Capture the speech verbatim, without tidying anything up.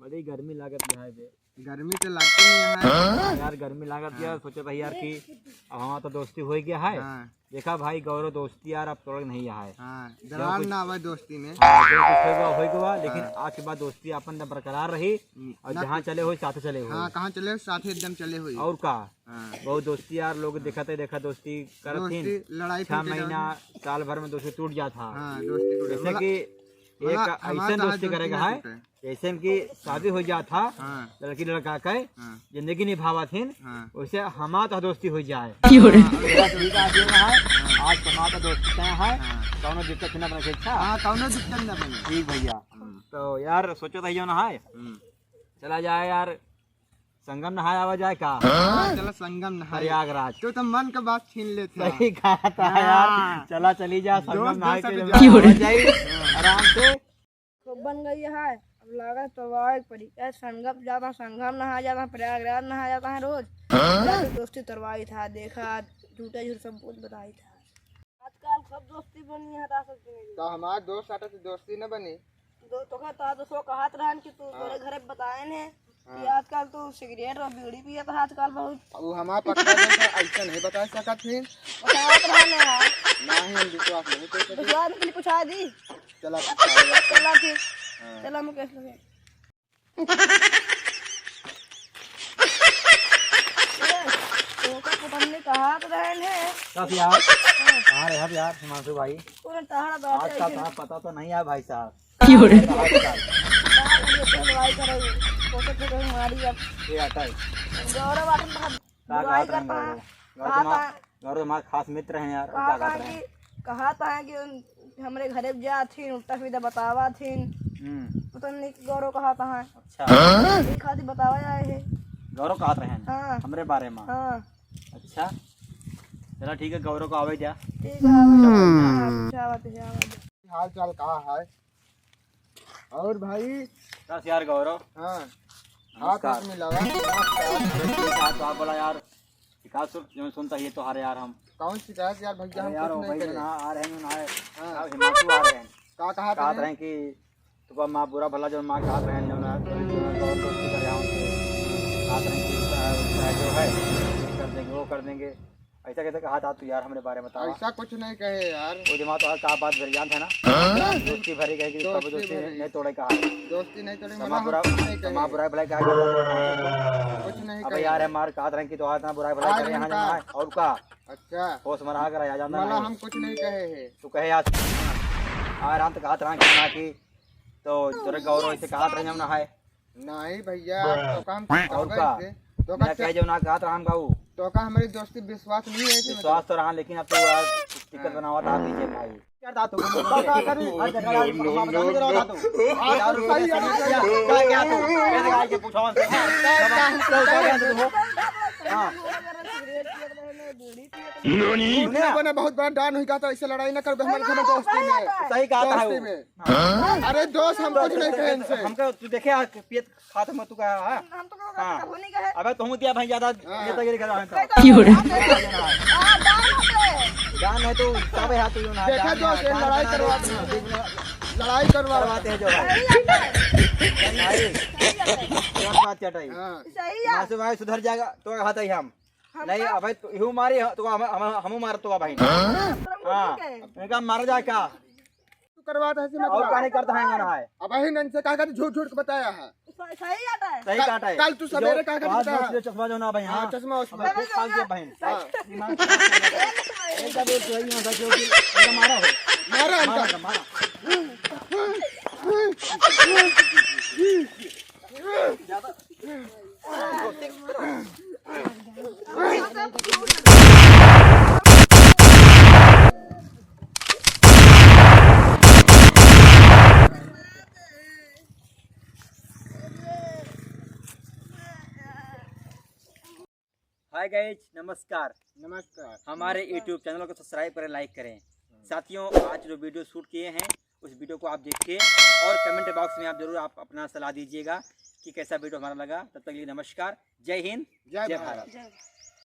बड़ी गर्मी लागत है बे। गर्मी तो लगती नहीं है। हाँ यार, गर्मी लागत है। हाँ। सोचे भाई यार कि अब हमार तो दोस्ती होइ गया है। हाँ। देखा भाई गौरव, दोस्ती यार अब तोड़े नहीं है। हाँ, जो दरार कुछ ना आवे दोस्ती में। हाँ, जो कुछ होइ गवा, होइ गवा, लेकिन हाँ। आज के बाद दोस्ती अपन बरकरार रही। हम्म, और ना जहाँ कुछ चले होइ, साथ चले होइ। हाँ, कहाँ चले होइ, साथ एकदम चले होइ। और का? हाँ। बहुत दोस्ती यार, लोग देखते देखा दोस्ती करत दोस्ती, हिन। लड़ाई छह महीना, साल भर में दोस्ती टूट जात है। हाँ, दोस्ती टूट जैसे जात। कि मतलब, एक हमार ऐसन तो आज दोस्ती दोस्ती करेगा ना है, टूटे। जैसे कि शादी होइ जात है, हाँ। लड़की लड़का के हाँ। जिंदगी निभावत हिन, हाँ। वैसे हमार तो दोस्ती होइ जाए। क्यों रे? हाँ, ठीक है, ठीक है। आज हमार तो दोस्ती तय है, हाँ। कौनो दिक्कत ना बने, अच्छा? हाँ, कौनो दिक्कत ना बने। ठीक भैया। हम्म। तो यार सोचो तो यो ना है, हम्म। चला जाए यार, संगम नहाए आवा जाए का? हाँ, चला संगम नहाए। प्रयागराज। तू तो मन का बात छीन लेता। सही कहा था हाँ। यार, चला चली जा संगम दोस्त नहाए दोस्त के के जब जाए। आवा जाए, हाँ। आराम से। खूब बन गई है, अब लागत तो वाह एक परी। ए, संगम जाता, संगम नहा जाता, प्रयागराज नहा जाता है रोज। हाँ? जाके दोस्ती तोड़वाई था, देखा, झूठा झूठ सब कुछ बताई था। आजकल सब दोस्ती बनी है, ता सब बनी। तो हमार दोस्त आटा से दोस्ती न बनी। दो, तो का, ता दोस्तों कहत रहन कि तू हाँ। तोरे घरे बताए ने हाँ। कि आजकल तू सिगरेट और बीड़ी पियत है आजकल बहुत। अब वो हमार पक्का दोस्त है, ऐसा नहीं बता सकत फिर। बतावत रहन यार। नहीं, हम विश्वास नहीं कर सकते। विश्वास के लिए पूछा दी। चला, चला फिर। हाँ। चला मुकेश लगे। ए, तोका कुटुम्बी कहात रहन है। कब यार? हाँ। कहाँ रहे अब यार हिमांशु भाई? पूरा टहरा बात आज है का इधर। कहाँ पता तो नहीं है भाई साहब। क्यों रे? आज का। बात है, ये तो लड़ाई करे, तोके तो कोई मारी अब। ये आता है। गौरव आतन बहुत का बुराई कहत रहन करता है। गौरव? गौरव कहा तुम्हार, था गौरव तुम्हार खास मित्र हैं यार, और कहा का कहत था रहन? कि, कहा था कि उन, हमरे घरे जा थी, उल्टा सीधा बतावा थी। हम्म। पता नहीं कि गौरव कहा था। अच्छा। ये खातिर बतावा आए हैं। गौरव कहत रहन? हाँ। हमरे बारे में? हाँ। अच्छा। चला ठीक है, गौरव को आवे जा। ठीक है, आवे जा। हाँ, अच्छा बात है, आवे जा। हाल चाल का है? और भाई? बस यार गौरव। हाँ। नमस्कार। हाथ मिलावा। नमस्कार। अरे ठीक है, तो आप बोला यार, शिकायत सुन, जो सुनता ये तो हारे यार हम। कौन शिकायत यार भैया, अरे हम यार, कुछ वो नहीं भाई करे। जो ना आ रहे हैं, ना आए। हाँ। यार हिमांशु आ रहे हैं। का कहा कहा था? रहे हैं कि तुका माँ बुरा भला जो माँ कहा बहन जो ना, तो जो ना गौर दोस्ती करे हम से। कहा रहे हैं कि, अ, जो है, ये कर देंगे, वो कर देंगे। ऐसा कैसे कहा था तू यार हमरे बारे में, बतावा? ऐसा कुछ नहीं कहे यार। वो दिमाग तो हर का बात भर जानत है ना? हाँ? दोस्ती भरी कहे कि दोस्ती कभी दोस्ती भरी। नहीं तोड़े कहा। दोस्ती नहीं तोड़े, तो मतलब माँ हम बुरा, कुछ नहीं तो कहे। माँ बुरा भला कहा। कुछ नहीं अबे कहे। यार, हमार कहा रहे कि तो आज ना बुरा भला आज करे हम यहाँ का? जाना है। और का? अच्छा। होश में रहा कर, आ जाना मतलब नहीं। हम कुछ नहीं कहे हैं। तू कहे आज, आ रात कहा रहा कि ना कि तो तोरे गौरव से कहा रहे हम ना है। नहीं भैया, तो काम और का? तो का मेरा च- कहे जो ना कहा था हम गाऊ। तो का हमारी दोस्ती विश्वास नहीं है इसमें विश्वास तो? तो रहा, लेकिन अब तो यार दिक्कत हाँ। बनावा था पीछे भाई। यार दा तू, का, का करी? हर जगह यार, हमारा बदनामी करो दा तू। यार, सही है। क्या, क्या तू? क्या लगा के पूछो हमसे? हाँ। तूने बने बहुत बड़ा डॉन हुई कहा था, ऐसे लड़ाई ना कर, हमारे घर में दोस्ती में। सही कहा था दोस्ती वो। में। हाँ। अरे दोस्त, हम कुछ नहीं कहे इनसे। हमका तू देखे आ, पियत खात में तू कहा, हाँ? हम तो कबो हाँ। कबो नहीं कहे। अबे तुम दिया भाई ज्यादा हाँ। नेतागिरी कर रहा है तो। नहीं तो क्यों रे? हम तो हाँ, जान होते। जान है तो सब है तू ना, देखा जान दोस्त, है, ये जान लड़ाई है, करवाते हैं। लड़ाई करवा करवाते हैं जो भाई। सही है। भाई, सही है। क्या बात चटाई? हाँ। सही है। मासू भाई सुधर जाएगा तो कहता ही हम। हम नहीं, का? अबे तू, यू मारी, तू हम, हम, हमू मार तो भाई। हाँ? हम तो हाँ। ठीक है। इनका मारा जाए का? तू करवा दे, ऐसे मत और कर। का नहीं करता है, ना है। अब ही इनसे कहा कर झूठ झूठ के बताया है। स-, सही आता है। सही काटा है। कल तू सवेरे जो कहा कर आज बताया। जो चश्मा जो ना भाई, हाँ, हाँ। चश्मा उश्मा। अबे खूब खा गया बहन। हाँ। दिमाग खराब कर दिया। एक बार बोल तो यही ना था, क्योंकि इनका मारा हो। मारा इनका। मारा, मारा। ज्यादा हाय गाइस, नमस्कार। नमस्कार। हमारे नमस्कार। YouTube चैनल को सब्सक्राइब करें, लाइक करें। साथियों, आज जो वीडियो शूट किए हैं, उस वीडियो को आप देखिए और कमेंट बॉक्स में आप जरूर आप अपना सलाह दीजिएगा कि कैसा वीडियो हमारा लगा। तब तक के लिए नमस्कार, जय हिंद, जय जय भारत। भारत। जय भारत।